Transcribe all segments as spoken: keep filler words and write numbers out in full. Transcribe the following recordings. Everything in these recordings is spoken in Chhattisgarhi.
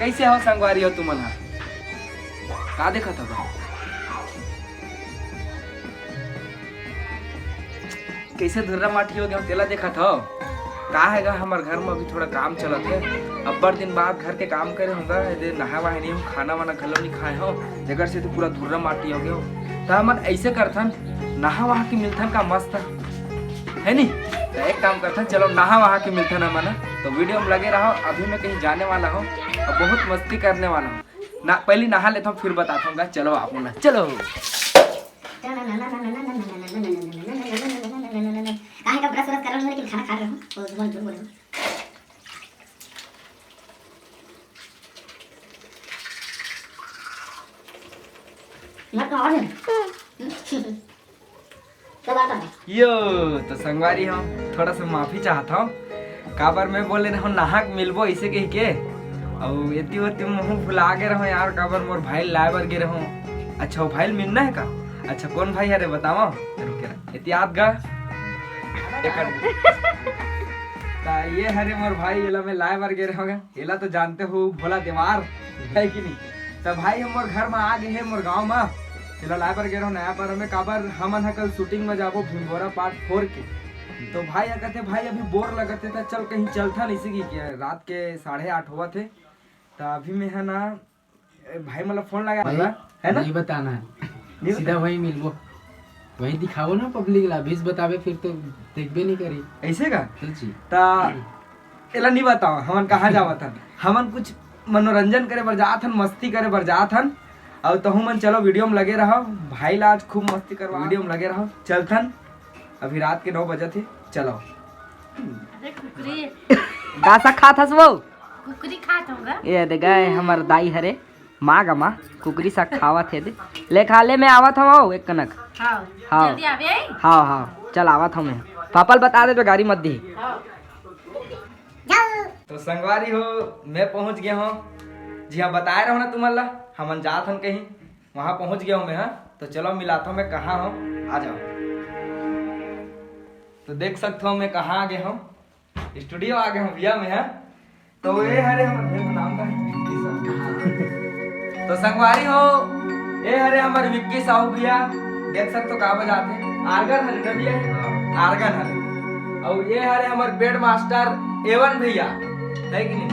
कइसे हो संगवारी हो तुमन ह? का देखत हव? कइसे धुर्रा माटी हो गे हव, तेला देखत हव? का हे गा, हमर घर म अभी थोड़ा काम चलत हे। अब्बड़ दिन बाद घर के काम करे हों गा, एदे नहाए वहाए नइ हों, खाना वाना घलो नइ खाए हों, जेकर सेती पूरा धुर्रा माटी हो गे हों। त हमन अइसे करथन, नहा वहा के मिलथन का मस्त, हे नी? त एक काम करथन, चलो नहा वहा के मिलथन हमन। तो वीडियो म लगे रहव, अभी मैं कहीं जाने वाला हों अउ बहुत मस्ती करने वाला हों। ना, पहली नहा लेथों, फिर बताथों गा। चलो आप मन, चलो। काहे का ब्रश व्रश करल हूँ, लेकिन खाना खा रहा हूँ। ओ, बोल, बोल, बोल। मत कहो, और नहीं। सब आता है। यो, तो संगवारी हो, थोड़ा सा माफी चाहत हूँ, काबर मैं बोले रहूँ नहा के मिलबो अइसे कहि के, अउ एती ओती मुँह फुला गे रहूँ यार, काबर मोर भाई लाए बर गे रहूँ। अच्छा, वो भाई मिलना हे का? अच्छा, कौन भाई हरे बतावा? रुके रह, एती आत गा। ता ये हरे मोर भाई, एला मैं लाए बर गे रहूँ गा। एला तो जानते हो, भोला देवार, हे कि नहीं? त भाई ह मोर घर म आ गे हे, मोर गांव म। एला लाए बर गे रहूँ नया पर हमें, काबर हमन ह कल शूटिंग म जाबो भिंगोरा पार्ट फोर के। तो भाई ह कथे, "भाई अभी बोर लगत हे, त चल कहीं चलथन," अइसे कहि के। रात के साढ़े आठ होवत हे, त अभी मैं ह ना, ए, भाई मोला फोन लगा भाई, हे ना? नहीं बताना है। नहीं सीधा बता- वहीं मिलबो, वहीं दिखाबो ना पब्लिक ला। अभी से बताबे फिर तो देखबे नहीं करी। अइसे का? सच्ची। त एला नहीं बताओ, हमन कहाँ जावत हन। हमन कुछ मनोरंजन करे बर जात हन, मस्ती करे बर जात हन। अउ तहु मन चलो वीडियो म लगे रहव। भाई ला आज खूब मस्ती करवा, वीडियो म लगे रहव। चलथन, अभी रात के नौ बजत हे, चलो। अरे कुकरी। का साग खात हस वो? कुकरी खात होगा। ये दे गए हमर दाई हरे, माँ गा माँ, कुकरी साग खावत हे दे। ले खा ले, मैं आवत हूँ, एक कनक। हाँ, हाँ। जल्दी आवे। हाँ, हाँ, चल आवत हूँ मैं। पापा ल बता दे तो गाड़ी मत दी। हाँ। तो संगवारी हो, मैं पहुँच गया हूँ। जी हाँ, बताए रहो ना तुमन ला, हमन जात हन कहीं, वहाँ पहुँच गया हूँ मैं। हाँ, तो चलो मिलाता हूँ मैं कहाँ हूँ, आ जाओ। तो देख सकते हो मैं कहाँ आ गया हूँ, स्टूडियो आ गया हूँ भैया मैं। हाँ, तो ये हरे हमर भैया का नाम का है विक्की साहू। तो संगवारी हो, ये हरे हमर विक्की साहू भैया, देख सकते हो का बजाते हैं, आर्गन हरे ना भैया, आर्गन हरे। अउ ये हरे हमर बेड मास्टर एवन भैया, है कि नहीं?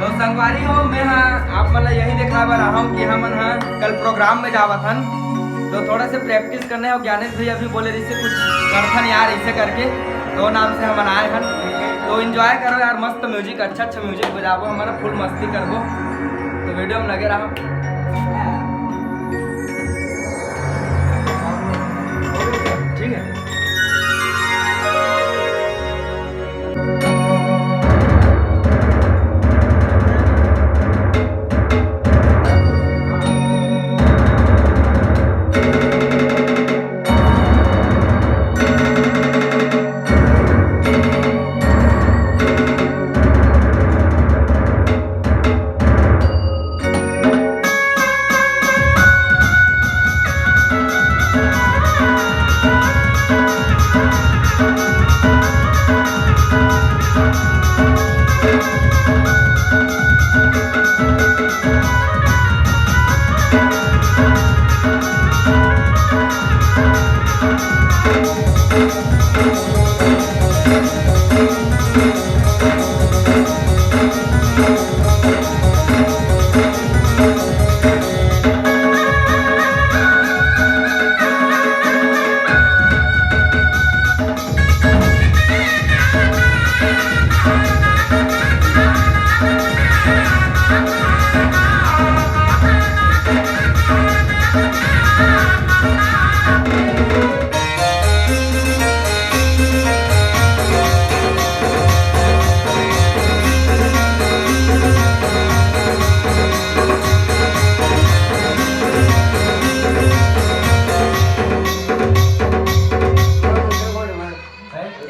तो संगवारी हो, मैं हाँ आप मन ला यही दिखाए बर आहा हूँ कि हमन हाँ कल प्रोग्राम में जावत हन, तो थोड़ा से प्रैक्टिस करने हो। ज्ञानेश भैया भी बोले, "जैसे कुछ करथन यार, ऐसे करके।" तो नाम से हमन आए हन, तो एंजॉय करो यार, मस्त म्यूजिक, अच्छा अच्छा म्यूजिक बजाबो, हमन फुल मस्ती करबो। तो वीडियो में लगे रहो। ठीक है।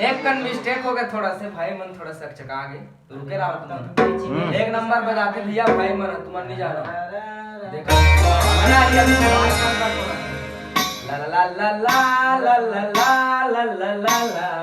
एक कन मिस्टेक हो गया थोड़ा से, भाई मन थोड़ा सकचका गे। रुके रहो तुम। हम्म। एक नंबर बजाते भैया भाई मन, तुमन नहीं जानो। देखो। अरे, अरे, अरे, ला, ला, ला। ला, ला, ला, ला।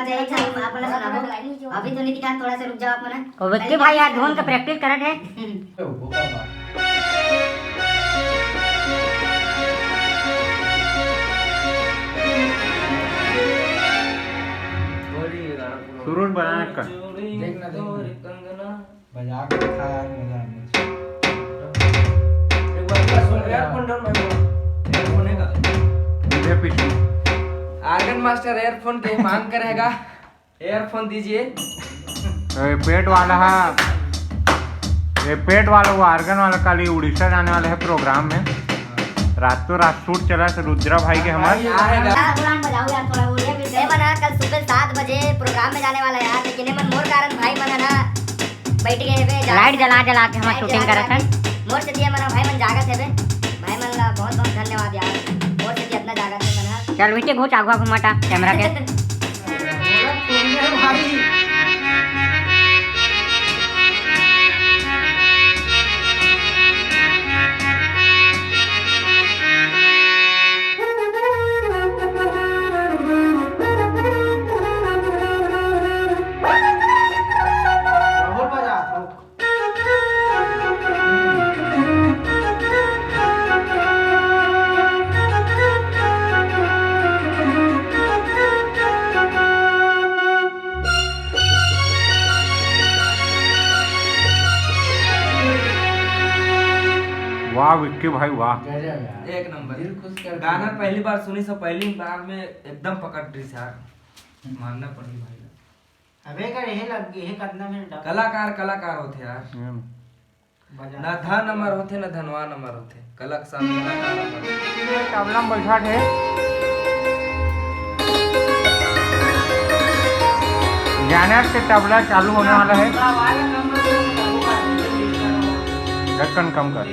बात है, एक साथ आप मन ला सुनाबो। अभी तो नहीं दिखा, थोड़ा सा रुक जाओ आप मन। ओ विक्की भाई यार धुन के practice करत हे। हम्म। सुरूर बनाना का। देखना, देखना। बजा के दिखा यार, मजा आ गया। एक बार पूरा सुन रहे यार, कौन डाउन भाई? Earphone है का? मुझे पीछे। Organ master earphone की मांग करेगा, earphone दीजिए। तो ये पेट वाला है, ये पेट वाला, वो organ वाला कल ही उड़ीसा जाने वाला है program में। रातों रात shoot चला से रुद्रा भाई के हमारे। आएगा। यार, थोड़ा बजाओ यार, थोड़ा वो ये भी ए बना, कल सुबह सात बजे program में जाने वाला है यार, लेकिन ये मन मोर कारण भाई मन है ना, बैठ गए हेबे, जागत light जला जला के हम light shooting जला करत जला हन। के। मोर से दिए मन भाई मन जागत हेबे। भाई मन ला बहुत बहुत धन्यवाद यार। मोर से इतना जागत हे मन हा। चल बेटे, घूच आगू आगू मटा camera के। भाई। बहुत मजा आता। वाह विक्की भाई, वाह। गजब यार। एक नंबर। दिल खुश कर दिया। गाना पहली बार सुनी से पहली बार में एकदम पकड़ रही यार, मानना पड़ी भाई। अबे कर, यही लग गई है, कतना मिनट अब? कलाकार, कलाकार होते यार। हम्म। बजा। ना धन अमर होते, ना धनवान अमर होते। कलक साथ में कलाकार अमर होते। तबला में बैठा थे। जाने से तबला चालू होने वाला है। ढक्कन कम कर।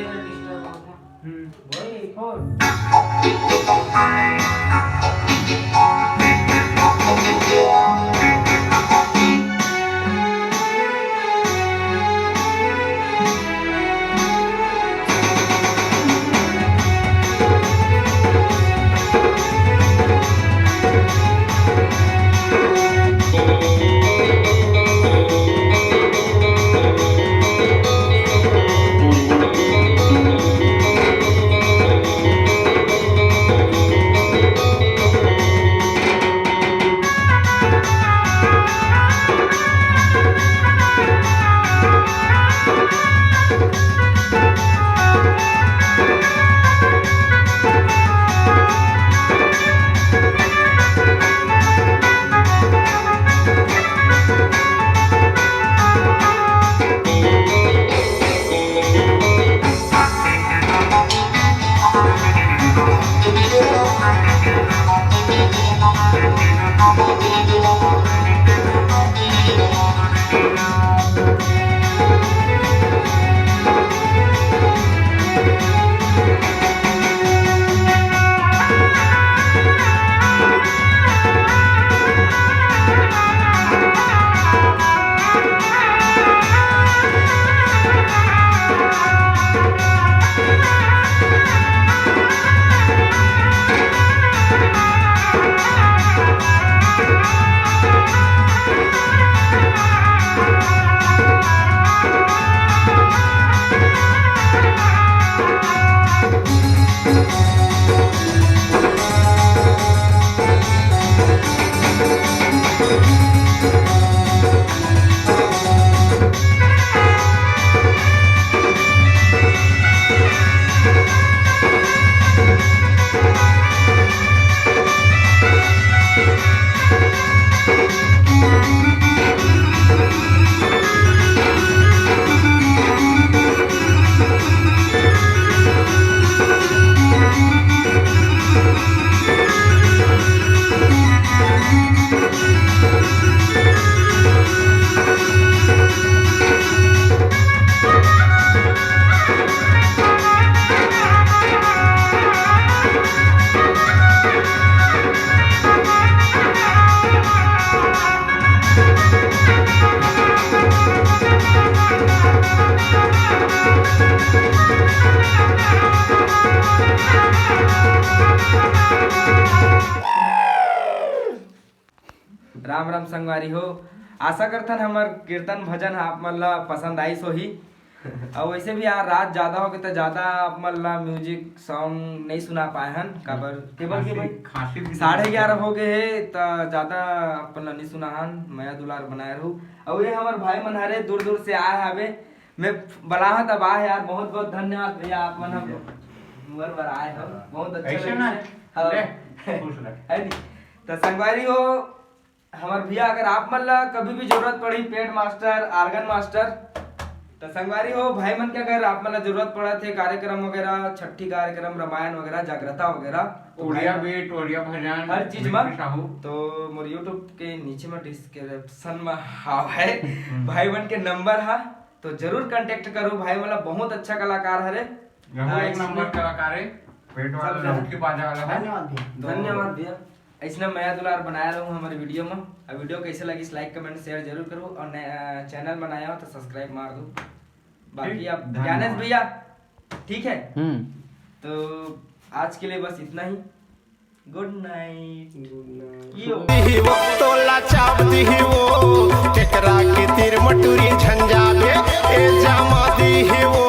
हम्म, वही, फोन। राम राम संगवारी हो, आशा करथन हमर कीर्तन भजन ह आप मन ला पसंद आइस होही। अउ वैसे भी यार, रात ज्यादा हो गे त ज्यादा आप मन ला music sound नहीं सुना पाए हन, काबर केवल के भाई साढ़े ग्यारह हो गे हे, त ज्यादा आप मन ला नहीं सुना हन। मया दुलार बनाए रहू। अउ ये हमर भाई मन हरे, दूर दूर से आए हावे, मैं बलाहा तब आए यार। बहुत बहुत धन्यवाद भैया, आप मन हम मोर बर आए हो, बहुत अच्छा लगे। हाँ। है नी? त संगवारी हो, हमर भैया, अगर आप मन ला कभी भी जरूरत पड़ी, पेड मास्टर, organ मास्टर, त संगवारी हो, भाई मन के अगर आप मन ला जरूरत पड़त हे, कार्यक्रम वगैरह, छट्ठी कार्यक्रम, रामायण वगैरह, जागरता वगैरह, तो उड़िया भाई मन beat, उड़िया भजन, हर चीज मा, तो मोर YouTube के नीचे मा description मा हावय भाई मन के नंबर हा, तो जरूर contact करो। भाई मन ला बहुत अच्छा कलाकार हरे। एक नंबर कलाकार है, पेट वाला, लौकी बाजा वाला है। धन्यवाद भैया। धन्यवाद भैया। ऐसना मया दुलार बनाए रहू हमर video में। अब video कैसे लगिस, like, comment, share जरूर करो, और नया channel बनाया हो तो subscribe मार दो। बाकी अब ज्ञानेश भैया, ठीक है? हम्म। तो आज के लिए बस इतना ही। Good night। Good night। यो। दिही वो तोला चाप दिही वो, केकरा के तीर मटूरी झंझाबे, ए जामा दिही वो,